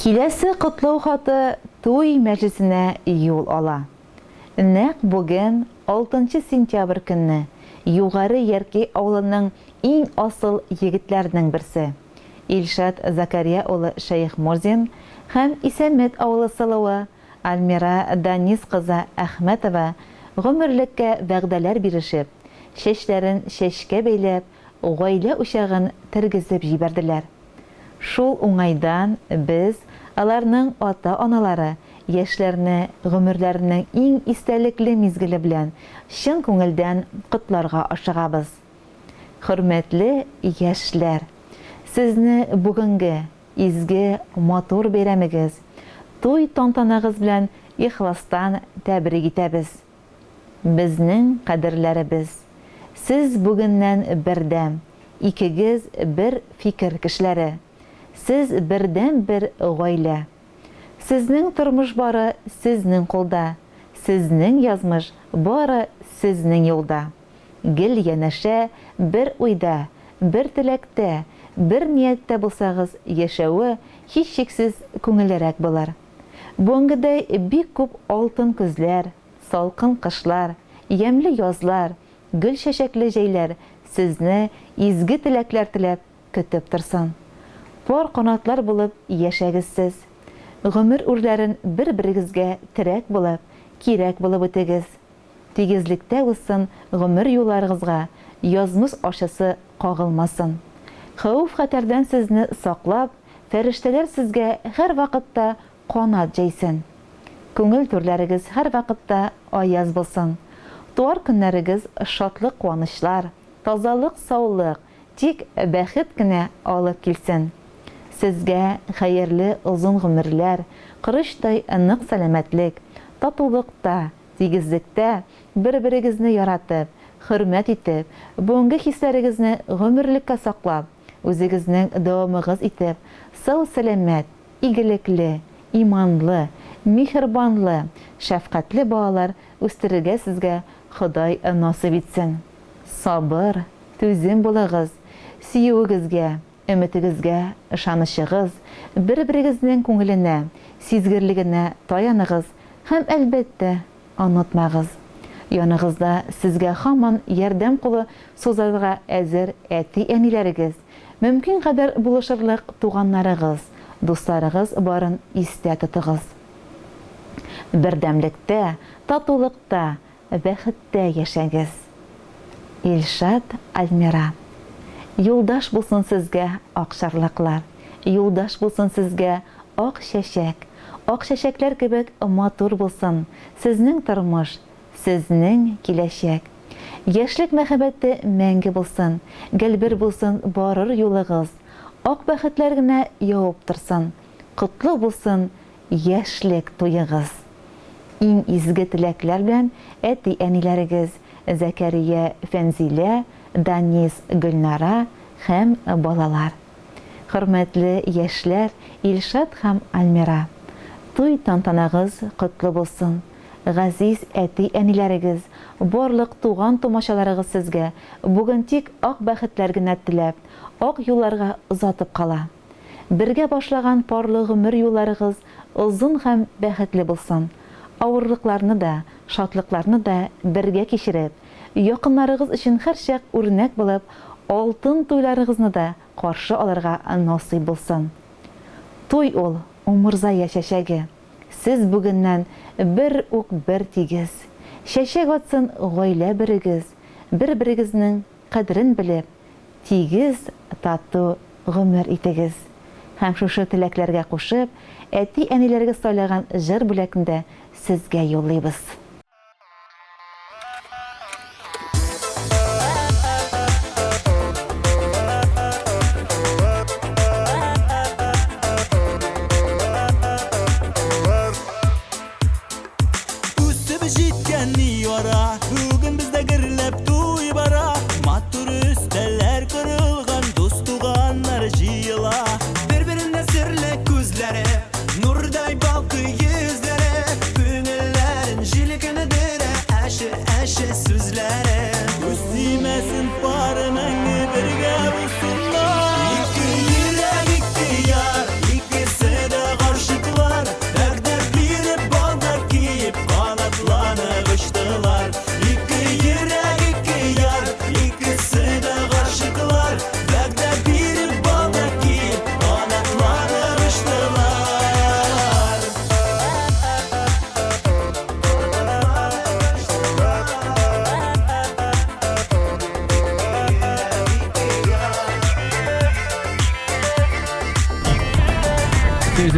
Киләсе котлау хаты туй мәҗлесенә юл ала. Нәкъ бүген, алтынчы сентябрь көнне, Югары Яркәй авылының иң асыл егетләренең берсе, Илшат Закария улы Шәехмурзин һәм Исәнмәт авылы сылуы Альмира Данис кызы Әхмәтова гомерлеккә вәгъдәләр бирешеп, чәчләрен чәчкә бәйләп, гаилә учагын тергезеп җибәрделәр. Шул уңайдан без, аларның ата-аналары, яшьләрне гомерләренең иң истәлекле мизгеле белән чын күңелдән котларга ашыгабыз. Хөрмәтле яшьләр! Сезне бүгенге изге, матур бәйрәмегез, туй тантанагыз белән ихластан тәбрик итәбез! Безнең кадерләребез! Сез бүгеннән бердәм, икегез бер фикер кешеләре. Сез бердәнбер гаилә. Сезнең тормыш бары сезнең кулда, сезнең язмыш бары сезнең юлда. Гел янәшә, бер уйда, бер теләктә, бер нияттә булсагыз, яшәве, һичшиксез, күңеллерәк булыр. Бүгенгедәй бик күп алтын көзләр, салкын кышлар, ямьле язлар, гөл чәчәкле җәйләр сезне изге теләкләр теләп көтеп торсын. Пар канатлар булып яшәгез сез. Гомер үрләрен бер-берегезгә терәк булып, кирәк булып үтегез. Тигезлектә узсын гомер юлларыгызга язмыш ачысы кагылмасын. Хәвеф-хәтәрдән сезне саклап, фәрештәләр сезгә һәрвакытта канат җәйсен. Күңел түрләрегез һәрвакытта аяз булсын. Туар көннәрегез шатлык-куанычлар, тазалык-саулык, тик бәхет кенә алып килсен. Сезгә хәерле озын гомерләр, корычтай нык сәламәтлек, татулыкта, тигезлектә, бер-берегезне яратып, хөрмәт итеп, бүгенге хисләрегезне гомерлеккә саклап, үзегезнең дәвамыгыз итеп, сау-сәламәт, игелекле, иманлы, миһербанлы, шәфкатьле балалар үстерергә сезгә Ходай насыйп итсен. Сабыр, түзем булыгыз, сөюегезгә, өметегезгә ышанычыгыз, бер-берегезнең күңеленә, сизгерлегенә таяныгыз һәм, әлбәттә, онытмагыз, яныгызда сезгә һаман ярдәм кулы сузарга әзер әти-әниләрегез, мөмкин кадәр булышырлык туганнарыгыз, дусларыгыз барын истә тотыгыз. Бердәмлектә, татулыкта, бәхеттә яшәгез. Илшат Альмира. Юлдаш булсын сезгә акчарлаклар, Юлдаш булсын сезгә ак чәчәк. Ак чәчәкләр кебек матур булсын Сезнең тормыш, Сезнең киләчәк. Яшьлек мәхәббәте мәңге булсын, Гел бер булсын барыр юлыгыз. Ак бәхетләр генә явып торсын, Котлы булсын яшьлек туегыз. Иң изге теләкләр белән әти-әниләрегез Зәкәрия, Фәнзилә, Данис, Гөлнара һәм балалар. Хөрмәтле яшьләр Илшат һәм Альмира! Туй тантанагыз котлы булсын! Газиз әти-әниләрегез, барлык туган-тумачаларыгыз сезгә бүген тик ак бәхетләр генә теләп, ак юлларга озатып кала. Бергә башлаган парлы гомер юлларыгыз озын һәм бәхетле булсын. Авырлыкларны да, шатлыкларны да бергә кичереп, якыннарыгыз өчен һәрчак үрнәк булып, алтын туйларыгызны да каршы алырга насыйп булсын. Туй ул, умырзая чәчәге. Сез бүгеннән бер ук бер тигез. Чәчәк атсын гаилә берегез, бер-берегезнең кадерен белеп, тигез, тату гомер итегез. Һәм шушы теләкләргә кушып, әти-әниләрегез сайлаган җыр бүләкне дә сезгә юллыйбыз. Үсеп җиткән ни ара, бүген бездә гөрләп туй бара. Матур өстәлләр корылган, дус-туганнар җыела. Бер-беренә серле күзләре, нурдай балкый йөзләре, күңелләрен җилкетә.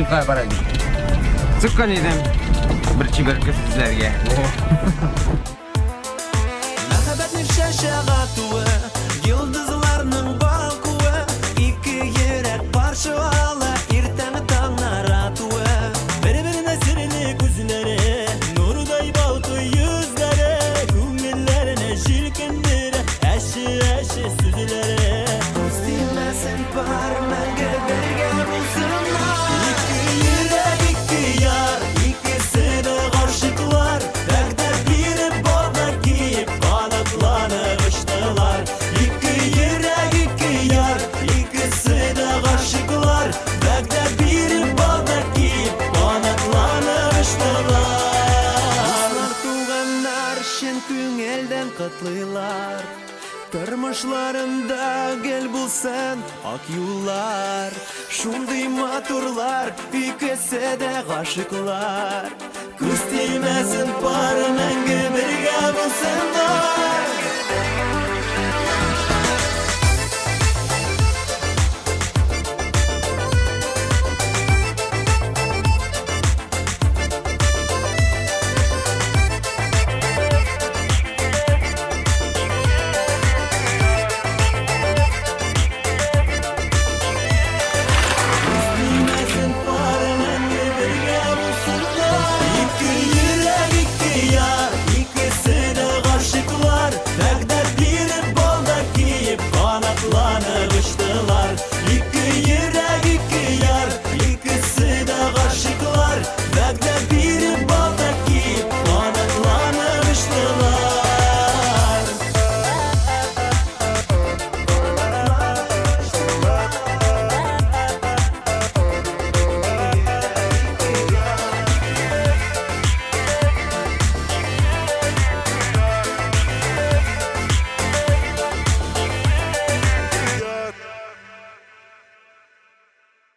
Ташкентка бара идем. Чыккан идем. Бер чибәр кыз эзләргә. Мәхәббәтнең чәчәк атуы, йолдызларның балкуы, ике йөрәк пар чуала, иртәнге таңнар атуы. Бер-беренә серле күзләре, нурдай балкый йөзләре, күңелләрне җилкендерә, әче-әче сүзләре. Күз тимәсен пар, мәңге бергә булсыннар. Ике йөрәк, ике яр, икесе дә гашыйклар, вәгъдә биреп, бала киеп, канатланып очтылар. Ике йөрәк, ике яр, икесе дә гашыйклар, вәгъдә биреп, бала киеп, канатланып очтылар. Дуслар, туганнар чын күңелдән котлыйлар. Тормышларында гел булсын ак юллар. Шундый матурлар, икесе дә гашыйклар. Күз тимәсен пар, мәңге бергә булсыннар.